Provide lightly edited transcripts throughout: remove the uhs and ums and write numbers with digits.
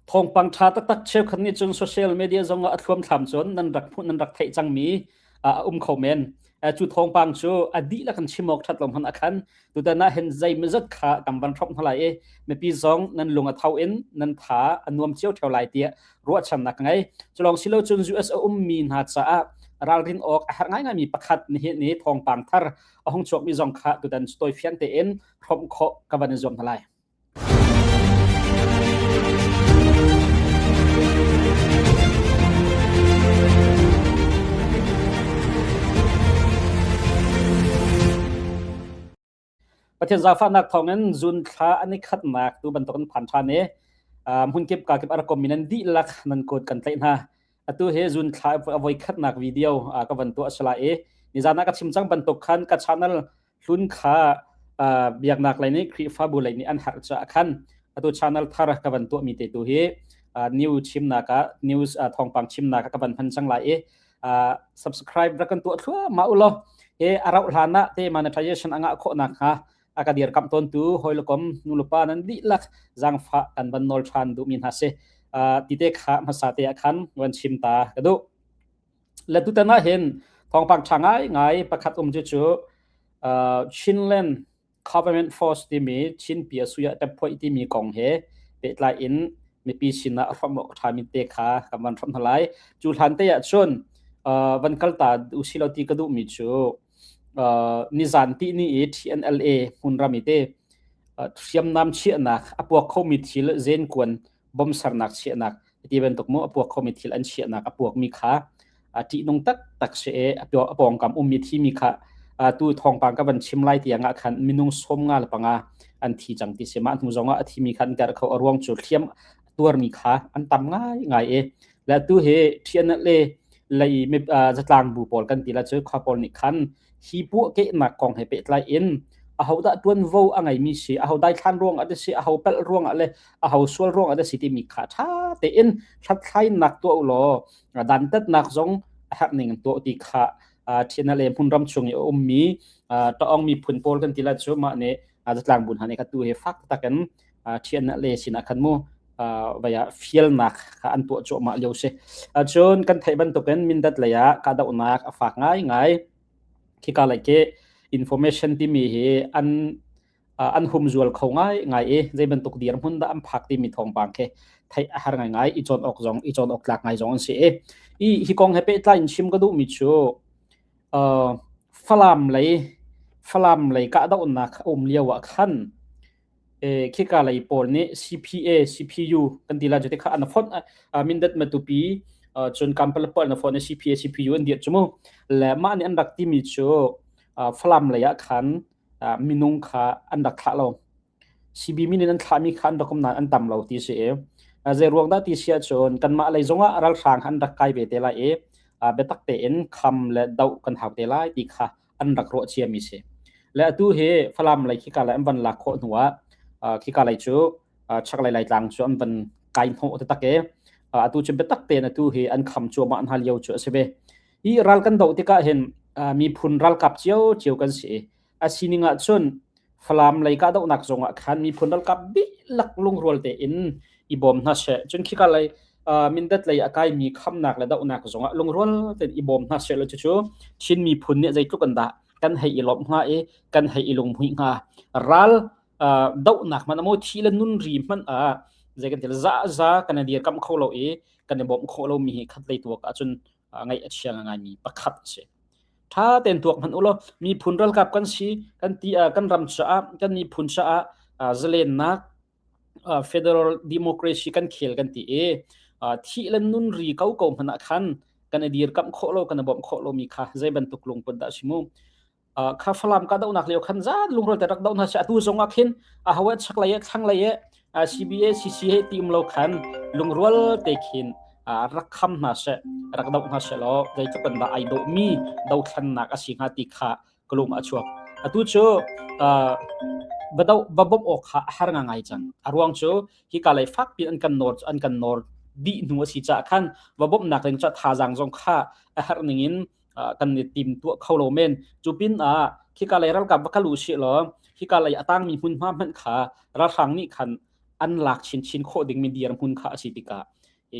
Thawngpang ṭha taktak cheukhat nih cun social media zong ah a thluamthlam cun nan rak hmuh nan rak theih cangmi a um kho men. Cu thawngpang cu a dihlak in chim awk ṭhat lo hmanh ah khan tutan ah hin zeimawzat kha kan van hrawmh hna lai i mipi zong nan lung a tho in nan tha a nuam cio ṭheo lai tiah ruahchannak ka ngei. Cu lawng si lo cun US a ummi hna caah ralrin awk a herh ngaingaimi pakhat nihin ni thawngpang thar a hung chuakmi zong kha tutan tawifiang tein hrawmh khawh ka van i zuam hna lai. Pathian zaangfahnak thawngin zun thla an i khatnak tu bantukin phan ṭhan i hmunkip kakip a rak kommi nan dihlak nan kut kan tlaih hna. Atu hi zun thla a voi khatnak video ka van tuah a si lai i nizan ah ka chim cang bantuk khan ka channel hlun kha biaknak lei nih Khrihfabu lei nih an harh caah khan atu channel thar ka van tuahmi te tu hi new chimnak ah news thawngpang chimnak ah ka van hman cang lai i subscribe rak kan tuah thluahmah u law he a rauh hlan ah te monetization a ngah khawh nakhnga a ka dirkamh tawntu hawilekom nulepa nan dihlak zaangfah kan van nawl ṭhan duhmi hna si ti te kha hmasa te ah khan van chim ta ka duh. Le tutan ah hin thawngpang ṭha ngaingai pakhat um cu cu Chinland Government Force timi Chin Pia Suya Tepphoi timi kong he pehtlai in mipi sinah a hrawmh awk ṭhami te kha kan van hrawmh hna lai. Cu hlan te ah cun van kal ta usilo ti ka duhmi cu nizan ti ni i TNLA hmunram i te hriamnam chiahnak a puak khomi thil zenkuan bom sernak chiahnak ti bantuk mu a puak khomi thil an chiahnak a puakmi kha ṭihnung taktak si i a pawngkam ummi thimi kha tu thawngpang ka van chim lai tiang ah khan minung 55 an thi cang ti si mah hnu zong ah a thimi kha an karh kho a ruang cu hliam tuarmi kha an tam ngai ngai i le tu hi ṭhian le lei zatlang bu pawl kan ti la cu khua pawl nih khan hi puahkehnak kong he pehtlai in ahodah ṭuanvo a ngeimi si, aho daithlan ruangah dah si, aho palh ruangah le aho sual ruangah dah si timi kha ṭha tein hlathlainak tuah u law dantatnak zong a herh ning in tuah ti kha ṭhian le hmunram chung i a ummi ṭaong miphun pawl kan ti la cu mah nih zatlang bu hna nih kha tu hi fak takin ṭhian le sinah khan mu vaya fialnak kha an tuah cuahmah lio si. Cun kan theih bantukin Mindat lei ah kahdohnak a fak ngaingai. Khika lei khi information timi hi an an humzual kho ngai ngai i zei bantuk dirhmun dah an phak timi thawngpang khi theih a har ngai ngai i cawn awk zong i cawn awk tlak ngai zong an si i i hi kong he pehtlai in chim ka duhmi cu Falam lei Falam lei kahdohnak a um lio ah khan khika lei pawl nih CPA, CPU kan ti lai cu ti kha an fonh Mindat Matupi cun Kampala pawl an fonh i CPA, CPU an dirh cu mu. Le mah nih an rak timi cu Falam lei ah khan minung kha an rak thlah lo. CB min in an thlahmi kha an rak um nain an tam lo ti si i zei ruang dah ti si ahcun kanmah lei zongah ralhrang an rak kai ve te lai i biatak tein kham le doh kan hau te lai ti kha an rak ruah ciami si. Le atu hi Falam lei khika lei an van lak khawh hnu ah khika lei cu chaklei Laitlang cu an van kai hnawh taktak i atu cu biatak tein atu hi an kham cuahmah hna lio cu a si ve. Hi ral kan doh tikah hin miphun ralkap cio cio kan si i a sining ah cun Falam lei kahdohnak zong ah khan miphun ralkap dihlak lungrual tein i bawm hna seh. Cun khika lei Mindat lei a kaimi khamnak le dohnak zong ah lungrual tein i bawm hna seh law cucu Chin miphun nih zeitluk in dah kan hei i lawmh hnga i kan hei i lunghmuih hnga. Ral dohnak hmanh maw thi le nun ri hmanh ah zei kan ti za za kan i dirkamh kho lo i kan i bawmh khawh lomi hi khat lei tuak ahcun ngaih a chia ngaimi pakhat a si. Ṭha tein tuak hmanh u law miphun ralkap kan si kan ti kan ram caah kan miphun caah zalennak federal democracy kan khel kan ti i thih le nun ri ko ko hmanh ah khan kan i dirkamh khawh lo kan i bawmh khawh lomi kha zei bantuk lungput dah a si mu. Kha Falam kahdohnak lio khan zan lungrual te rak doh hna seh atu zong ah khin aho eh chaklei eh thlanglei eh CBA CC he ti um lo khan lungrual te khin rak kham hna seh rak doh hna seh law zeitluk in dah ai dawhmi dothlannak a si hnga ti kha ka lung a chuak atu cu va do va bawmh awk kha a har ngai cang a ruang cu hika lei fakpi an kan nawr an kan nawr dih hnu a si caah khan va bawmhnak ding cu thazaang zong kha a herh ning in kan i tim tuah kho lo men cu pin ah khika lei ralkap va kal u sih law hika lei a tangmi hmunhma hmanh kha ralhrang nih khan an lak chinchin khawh dingmi dirhmun kha a si tikah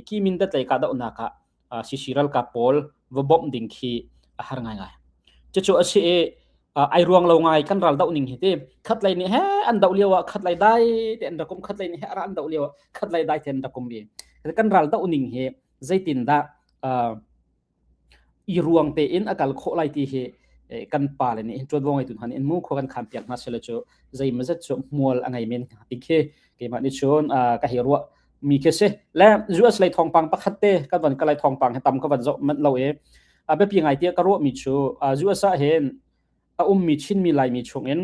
khi Mindat lei kahdohnak ah CC ralkap pawl va bawmh ding khi a har ngaingai. Cucu a si i ai ruang lo ngai kan ral doh ning hi ti khat lei nih he an doh lio ah khat lei dai te an rak um khat lei nih he an doh lio ah khat lei dai te an rak um i kan ral doh ning hi zeitindah i ruang tein a kal khawh lai ti hi kan pale nih ṭuanvo ngeitu hna nih in mu khua kan khan piak hna sele cu zeimawzat cu hmual a ngei men hnga ti khi keimah nih cun ka hei ruah mi khi si. Le US lei thawngpang pakhat te kan van kalai thawngpang hi tam ka van zoh manh lo i a biapi ngai tiah ka ruah mi cu US ah hin a ummi Chinmi Laimi chungin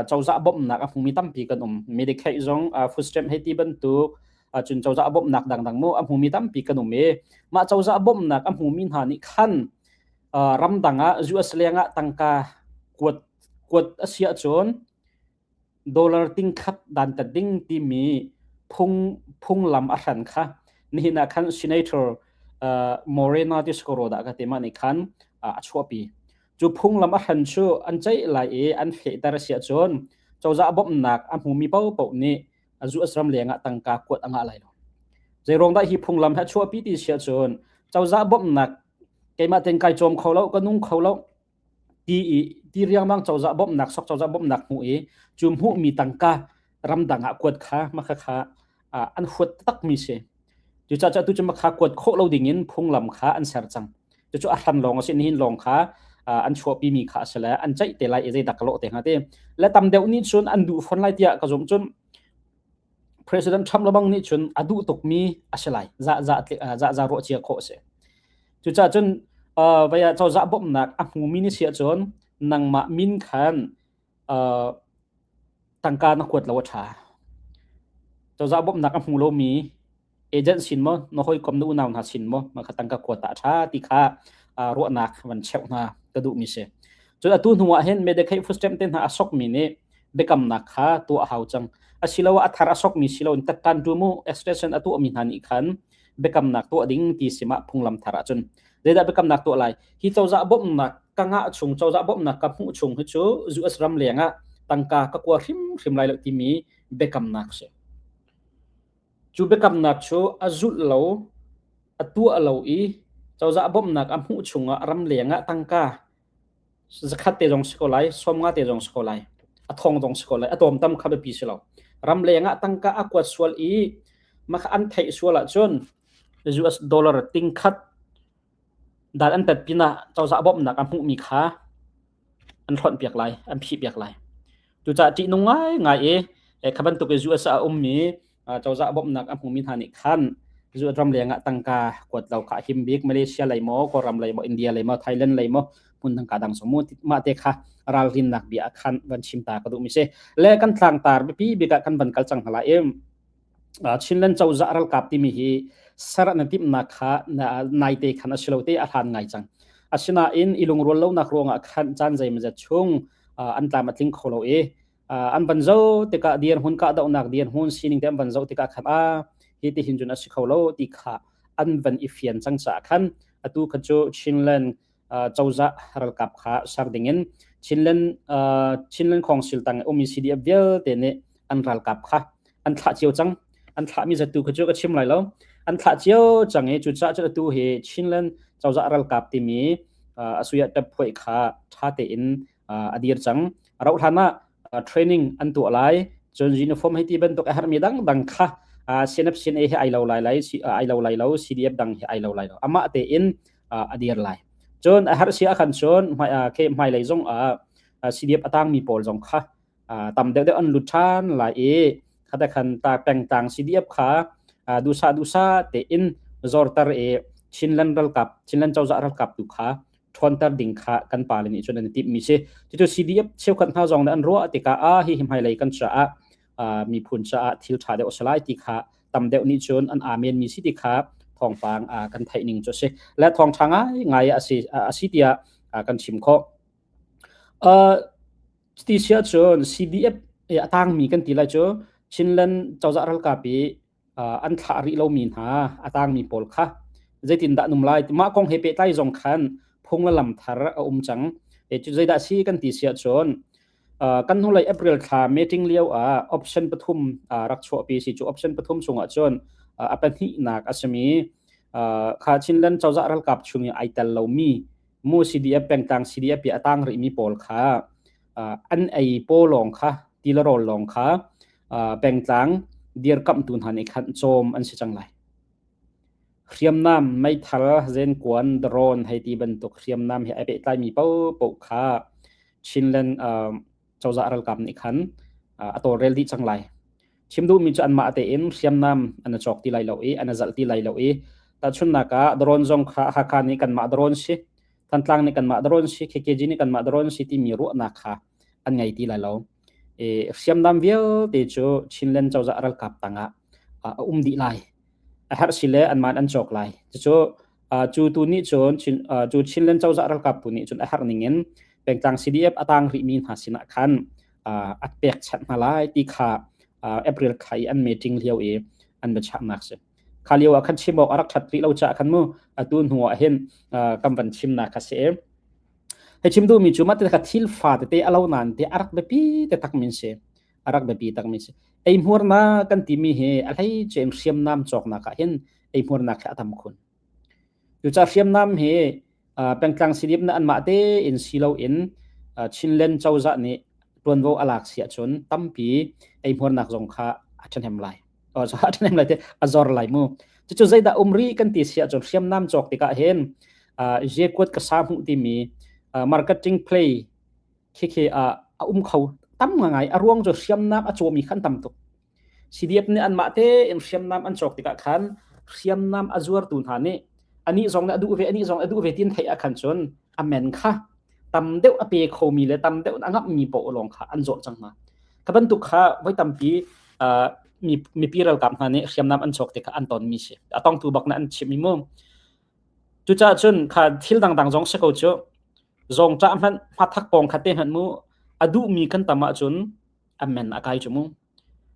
cozah bawmhnak a hmumi tampi kan um. Medicaid zong food stamp hei ti bantuk cun cozah bawmhnak dangdang mu a hmumi tampi kan um i mah cozah bawmhnak a hmumi hna nih khan ramdang ah US leng ah tangka kuat kuat a si ahcun Dollar tingkhat dantat ding timi phung phunglam a hran kha nihin ah khan Senator Morena Tiscoro dah ka ti mah nih khan a chuahpi. Cu phunglam a hran cu an ceih lai i an fehter a si ahcun cozah bawmhnak a hmumi paohpaoh nih US ram lengah tangka kuat a ngah lai lo. Zeiruang dah hi phunglam hi a chuahpi ti si ahcun cozah bawmhnak keimah tein kai cawm kho lo, ka nung kho lo, ti i ti riangmang cozah bawmhnak sok cozah bawmhnak hmuh i cu hmuhmi tangka ramdang ah kuat kha makha kha an huat takmi si. Cucaah tu cu makha kuat khawh lo ding in phunglam kha an ser cang. Cucu a hran lawng a si nihin lawng kha an chuahpi mi kha a si le an ceih te lai i zeidah ka lawh te hnga ti. Le tam deuh nih cun an duh fawn lai tiah ka zumh cun President Trump lebang nih cun a duh tukmi a si lai. Za za za za ruah cia khawh a si. Cucaah cun vei ah cozah bawmhnak a hmumi na si ahcun nangmah min khan tangka na kuat lo a ṭha. Cozah bawmhnak a hmu lomi agent sin maw, na hawikom na unau hna sin maw, mah kha tangka kuat ah a ṭha ti kha ruahnak van cheuh hna ka duhmi si. Cun atu hnu ah hin Medicaid food stamp te hna a sokmi nih biakamnak kha tuah a hau cang. Asiloah a thar a sokmi si loin tattan tu mu extension a tuahmi hna nih khan biakamnak tuah ding ti si mah phunglam thar ahcun zeidah biakamnak tuah lai hi cozah bawmhnak ka ngah chung cozah bawmhnak ka hmuh chung hi cu US ram leng ah tangka ka kua hrimhrim lai lo timi biakamnak si cu biakamnak cu a zulh lo a tuah lo i cozah bawmhnak a hmuh chung ah ram leng ah tangka zakhat te zong si ko lai 50 te zong si ko lai a thong zong si ko lai a tlawm tam kha biapi si lo ramleng ah tangka a kuat sual i mah an theih sual ahcun US dollar ting khat dan an tat pinah cozah bawmhnak a hmuhmi kha an hlonh piak lai an phih piak lai Cucaah ṭihnung ngaingai i kha bantuk i US ah a ummi cozah bawmhnak a hmumi hna nih khan ram leng ah tangka kuat lo kha a him bik. Malaysia lei maw, Kawlram lei maw, India lei maw, Thailand lei maw, hmun tangka dang zong mu mah te kha ralrinnak bia ah khan van chim ta ka duhmi si. Le kan tlangtar biapi bik ah kan van kal cang hna lai i Chinland cozah ralkap timi hi ser na timhnak kha naite khan a si lo te a hlan ngai cang. Asinain i lungrual lonak ruangah khan caan zeimawzat chung an tlam a tling kho lo i an van zoh tikah dirhmun kahdohnak dirhmun sining te an van zoh tikah khan a hi ti hin cun a si kho lo ti kha an van i fian cang caah khan atu kha cu Chinland cozah ralkap kha ser dingin Chinland Chinland Council tang umi CDF vialte nih an ralkap kha an thlah cio cang an thlahmi zatu kha cu ka chim lai lo an thlah cio cang i cucaah cu atu hi Chinland cozah ralkap timi asuya tap phuai kha tha tein a dir cang rauh hlan ah training an tuah lai cun uniform hei ti bantuk a herhmi dangdang kha CNF CNA hi ai lo lai lai ai lo lai lo CDF dang hi ai lo lai lo amah tein a dir lai cun a herh si ah khan cun hmailei zong ah CDF a tangmi pawl zong kha tam deuhdeuh an lut ṭhan lai i khata khan ta pengtlang CDF kha dusa dusa tein zorter i Chinland ralkap Chinland cozah ralkap tu kha ṭhawnter ding kha kan pale nih cun an i timhmi si. Cucu CDF cheukhat hna zong nih an ruah tikah a hi hi hmailei kan caah miphun caah thil ṭha deuh a si lai ti kha tam deuh nih cun an amen mi si ti kha thawngpang kan theih ning cu a si. Le thawngṭha ngai ngai a si a si tiah kan chim khawh. Cuti si ahcun CDF a tangmi kan ti lai cu Chinland cozah ralkap i an thlah rih lomi hna a tangmi pawl kha zeitindah an um lai? Mah kong he pehtlai zong khan phung le lam thar a um cang. Cu zeidah si kan ti si ahcun. Kan hnulei April thla meeting lio ah option pathum rak chuahpi si cu option pathum chungah cun a pahnihnak a simi kha Chinland cozah ralkap chung i ai tel lomi mu CDF pengtlang CDF i a tang rihmi pawl kha an ei paw lawng kha ti le rawl lawng kha pengtlang dirkamhtu hna nih khan cawm an si cang lai. Hriamnam, meithal, zenkuan, drone hei ti bantuk hriamnam he ai pehtlaimi paohpaoh kha Chinland cozah ralkap nih khan a tawlrel dih cang lai. Chim duhmi cu anmah tein hriamnam an i cawk ti lai lo i an i zalh ti lai lo i tahchunhnak ah drone zong kha Hakha nih kanmah drone si, Thantlang nih kanmah drone si, KKG nih kanmah drone si timi ruahnak kha an ngei ti lai lo. I hriamnam vialte cu Chinland cozah ralkap tangah a um dih lai. A herh si le anmah an cawk lai. Cucu cu tu nih cun cu Chinland cozah ralkap tu nih cun a herh ning in pengtlang CDF a tang rihmi hna sinah khan a pekchanh hna lai ti kha April thla i an meeting lio i an biachahnak si. Kha lio ah khan chim awk a rak ṭhat rih lo caah khan mu atu hnu ah hin kan van chimnak kha si. Hei chim duhmi cu mah te kha thil fa tete a lo nain te a rak biapi te tak min si. A rak biapi tak mi si. Eihmuarnak kan timi hi a hleice in hriamnam cawknak ah hin eihmuarnak hi a tam khun. Cucaah hriamnam hi pengtlang CDF na anmah tein si loin Chinland cozah nih ṭuanvo a lak si ahcun tampi eihmuarnak zong kha a ṭhahnem lai. A ṭhahnem lai te a zor lai mu. Cucu zeidah um rih kan ti si ahcun hriamnam cawk tikah hin Zekuat ka sa hmuh timi marketing play khikhi a um kho tam ngai a ruang cu hriamnam a cawmi khan tam tuk. CDF nih anmah tein hriamnam an cawk tikah khan hriamnam a zuartu hna nih anih zong nih a duh ve anih zong a duh ve tin theih ah khan cun a men kha tam deuh a pe khomi le tam deuh a ngamhmi paoh lawng kha an zawh cang hna. Kha bantuk kha voi tampi mipi ralkap hna nih hriamnam an cawk tikah an tonmi si. A tongtu bak nih an chimmi mu. Cucaah cun kha thil dangdang zong si ko cu zawngṭah hmanh hmathak pawng kha te hmanh mu a duhmi kan tam ahcun a men a kai cu mu.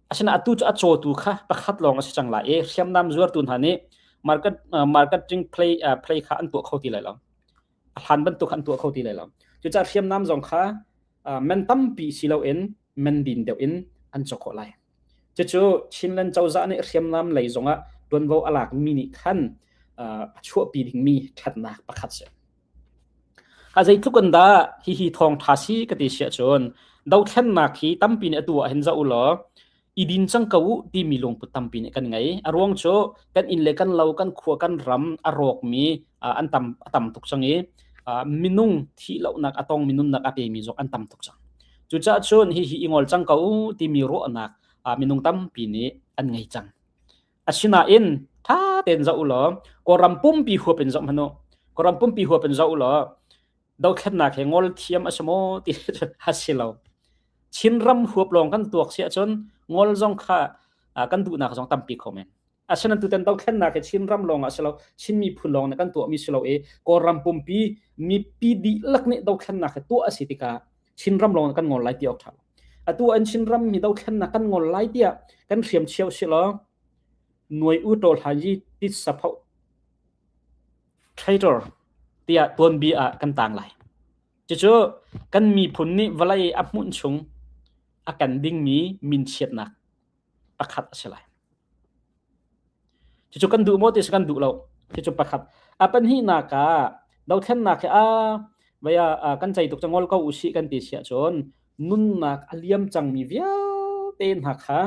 Asinain atu cu a cawtu kha pakhat lawng a si cang lai i hriamnam zuartu hna nih market, marketing play, play kha an tuah kho ti lai lo. A hlan bantuk kha an tuah kho ti lai lo. Cucaah hriamnam zong kha man tampi si loin man din deuh in an cawk khawh lai. Cucu Chinland cozah nih hriamnam lei zongah ṭuanvo a lakmi nih khan a chuahpi dingmi ṭhatnak pakhat si. A zeitluk in dah hihi thawngṭha si ka ti si ahcun dothlennak hi tampi nih atu ah hin zoh u law i din cang ko u timi lungput tampi nih kan ngei. A ruang cu kan inn le kan lo, kan khua, kan ram a rawkmi an tam, a tam tuk cang i minung thih lohnak a tongmi nunnak a pemi zong an tam tuk cang. Cucaah cun hihi i ngol cang ko u timi ruahnak minung tampi nih an ngei cang. Asinain ṭha tein zoh u law Kawlram pumpi huap in zoh hmanh u. Kawlram pumpi huap in zoh u law dothlennak he ngol thiam a si maw ti a si lo. Chinram huap lawng kan tuak si ahcun ngol zong kha kan duhnak zong tampi kho men. Asinain tutan dothlennak hi Chinram lawng ah si lo, Chin miphun lawng nih kan tuahmi si lo i Kawlram pumpi mipi dihlak nih dothlennak hi tuah a si tikah Chinram lawng kan ngol lai ti awk ṭha lo. Atu an Chinram mi dothlennak kan ngol lai tiah kan hriam cheu si law nuai u ṭawl hlan yi tit sapho traitor tiah tuanbi ah kan tang lai. Cucu kan miphun nih vawlei a hmunh chung a kan dingmi minchiatnak pakhat a si lai. Cucu kan duh maw ti si kan duh lo. Cucu pakhat. A pahnihnak ah dothlennak hi a vaya kan cei tuk cangol ko usih kan ti si ahcun nunnak a liam cangmi vialte hna kha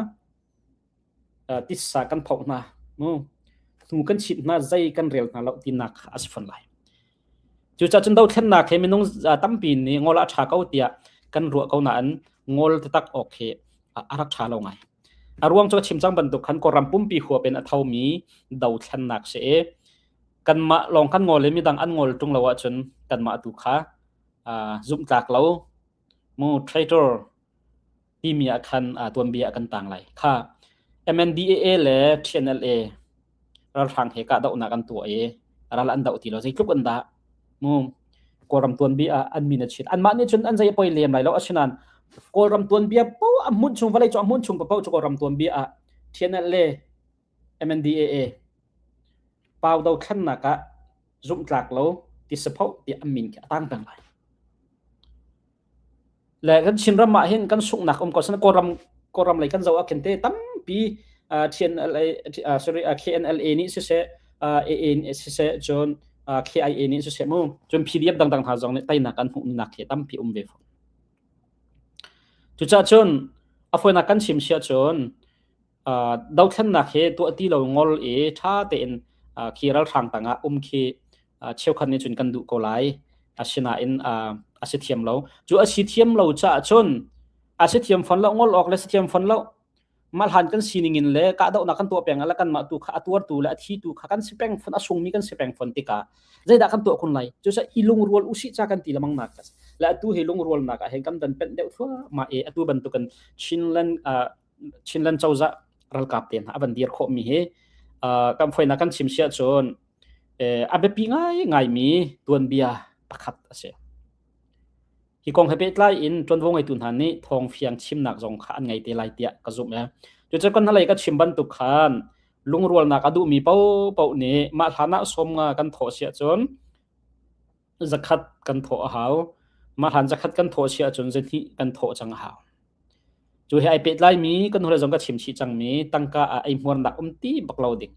titsa kan phoh hna. Mu hnu kan chit hna zei kan rel hna lo tinak kha a si fawn lai. Cucaah cun dothlennak he minung tampi nih ngol a ṭha ko tiah kan ruah ko nain ngol taktak awk hi a rak ṭha lo ngai. A ruang cu ka chim cang bantuk khan Kawlram pumpi huap in a thomi dothlennak si i kanmah lawng kan ngol i midang an ngol ṭung lo ahcun kanmah tu kha zumhtlak lo mu traitor timi ah khan tuanbia ah kan tang lai. Kha MNDAA le TNLA ralhrang he kahdohnak an tuah i ral an doh ti lo zeitluk an dah mu Kawlram tuanbia ah an min a chin anmah nih cun an zei poi lem lai lo asinain Kawlram tuanbia po a hmun chung vawlei cu a hmun chung paoh cu Kawlram tuanbia ah TNLA MNDAA pau dothlennak ah zumhtlak lo ti sapho ti an min khi a tang peng lai. Le kan Chinram ah hin kan sunghnak um ko san Kawlram Kawlram lei kan zoh ah khin te tampi TNLA sorry KNLA nih siseh AA nih siseh cun KIA nih siseh mu cun PDF dangdang hna zong nih teinak an hmuh nak hi tampi um ve fawn. Cucaah cun a fawinak kan chim siah cun dothlennak hi tuah ti lo ngol i ṭha tein khi ralhrang tangah um khi cheukhat nih cun kan duh ko lai. Asinain a si thiam lo. Cu a si thiam lo caah cun a si thiam fawn lo ngol awk le si thiam fawn lo. Mah hlan kan sining in le kahdohnak kan tuah peng ah le kanmah tu kha a tuartu le a thitu kha kan si peng fawn a sungmi kan si peng fawn tikah zeidah kan tuah kun lai? Cucaah i lungrual usih ca kan ti lemang nak le atu hi lungrualnak ah hin kan van penh deuh thluahmah i atu bantukin Chinland Chinland cozah ralkap te hna a van dir khawhmi hi kan foinak kan chim siah cun a biapi ngaingaimi tuanbia pakhat a si. Hi kong he pehtlai in ṭuanvo ngeitu hna nih thawngfiang chimnak zong kha an ngei te lai tiah ka zumh. Cucu kan hnulei ka chim bantuk khan lungrualnak a duhmi paohpaoh nih mah hlan ah 50 kan thawh siah cun 100 kan thawh a hau. Mah hlan 100 kan thawh siah cun 200 kan thawh cang a hau. Cu he ai pehtlaimi kan hnulei zong ka chim chih cangmi tangka ah eihmuarnak um ti bak lo ding.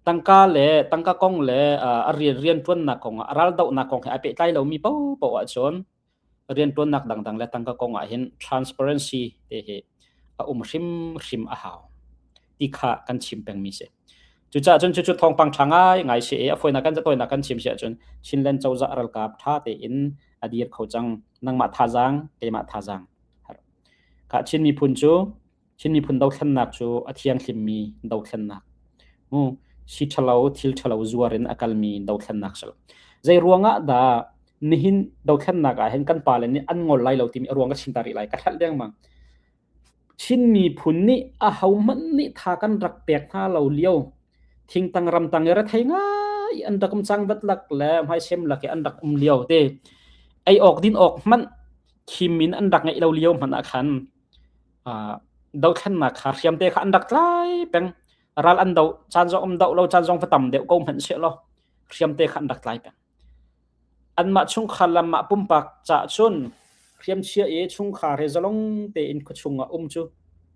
Tangka le tangka kong le a rian rianṭuannak kong ah raldohnak kong he ai pehtlai lomi paohpaoh ahcun rianṭuannak dangdang le tangka kong ah hin transparency te hi a um hrimhrim a hau ti kha kan chim pengmi si. Cucaah cun cucu thawngpang ṭha ngaingai si i a fawinak kan tawinak kan chim si ahcun Chinland cozah ralkap ṭha tein a dir kho cang. Nangmah thazaang, keimah thazaang. Kha Chin miphun cu Chin miphun dothlennak cu a thianghlimmi dothlennak. Mu si ṭhalo thil ṭhalo zuar in a kalmi dothlennak si lo. Zei ruangah dah nihin dothlennak ah hin kan pale nih an ngol lai lo timi a ruang ka chim ta rih lai ka hrelh dengmang. Chin miphun nih ahohmanh nih tha kan rak pek hna lo lio thingtang ramtang i rethei ngai an rak um cang vat lak le hmaisem lak i an rak um lio te ei awk din awk hmanh khim in an rak ngeih lo lio hmanh ah khan dothlennak kha hriamte kha an rak tlai peng. Ral an doh caan zong um doh lo caan zong va tam deuh ko hmanh seh law hriamte kha an rak tlai peng. Anmah chungkhar le mah pumpak caah cun hriamchia i chungkhar he zalong tein khuachung ah um cu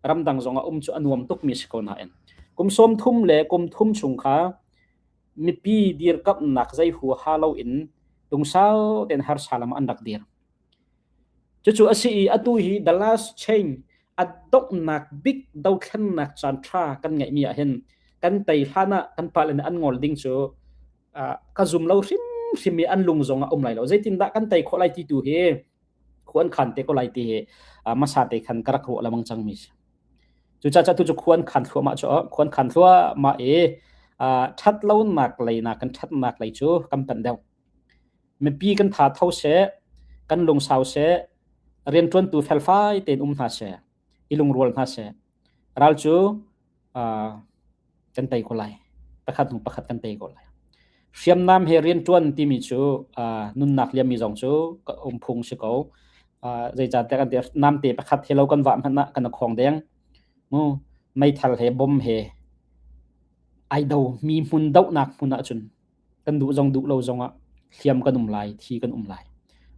ramdang zong ah um cu a nuam tukmi si ko nain kum 30 le kum thum chung kha mipi dirkamhnak zei huaha loin lungsau tein harsa lam an rak dir. Cucu a si i atu hi the last chain a donghnak bik dothlennak caan ṭha kan ngeihmi ah hin kan tei hlan ah kan pale nih an ngol ding cu ka zum lo hrimhrim i an lung zong ah um lai lo. Zeitindah kan tei khawh lai ti tu hi khua an khan te ko lai ti hi hmasa te khan ka rak ruah lengmang cangmi si. Cucaah tu cu khua an khan thluahmah cu khua an khan thluahmah i ṭhat lonak lei nakin ṭhatnak lei cu kan panh deuh. Mipi kan tha tho seh, kan lungsau seh, rianṭuantu felfai tein um hna seh, i lungrual hna seh. Ral cu kan tei ko lai. Pakhat hnu pakhat kan tei ko lai. Hriamnam he rianṭuan timi cu nunnak liammi zong cu ka um phung si ko. Zeicahtiah kan ti namte pakhat he lo kan vah hmanh ah kan i khawng deng. Mu meithal he bom he ai do mi hmun dohnak hmun ahcun kan duh zong duh lo zongah hliam kan um lai, thi kan um lai.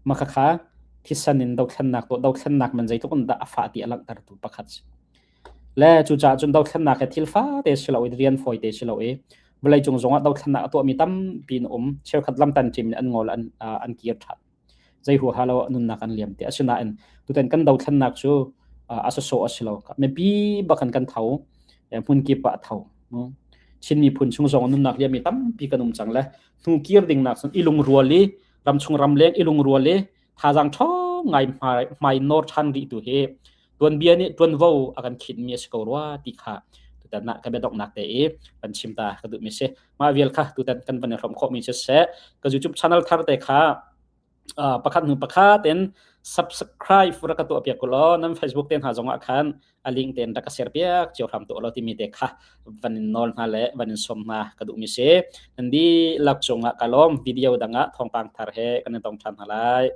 Mah khakha thisen in dothlennak tuah dothlennak man zeitluk in dah a fah ti a langhtertu pakhat si. Le cucaah cun dothlennak he thil fate si lo i rian fawite si lo i vawleicung zongah dothlennak a tuahmi tampi an um. Cheukhat lamtan ṭim in an ngol an an kir ṭhan. Zei huaha lo nunnak an liam ti. Asinain tutan kan dothlennak cu a sawsawh a si lo. Mipi bak in kan tho. Hmun kip ah a tho. Chin miphun chung zong nunnak liammi tampi kan um cang le hnu kir ding nak cun i lungrual i ramchung ramleng i lungrual i thazaang ṭhawng ngai hmai nawr ṭhan rih tu hi tuanbia nih ṭuanvo a kan khinmi a si ko rua ti kha tutan ah ka biadonghnak te i kan chim ta ka duhmi si. Mah vial kha tutan kan van i hrawm khawhmi si seh ka YouTube channel thar te kha pakhat hnu pakhat in subscribe rak ka tuah piak law nan Facebook te hna zongah khan a link tein rak ka share piak cio hram tuah law timi te kha van in nawl hna le van in som hna ka duhmi si. Nan dihlak cungah ka lawm video dangah thawngpang thar he kan in tong ṭhan hna lai.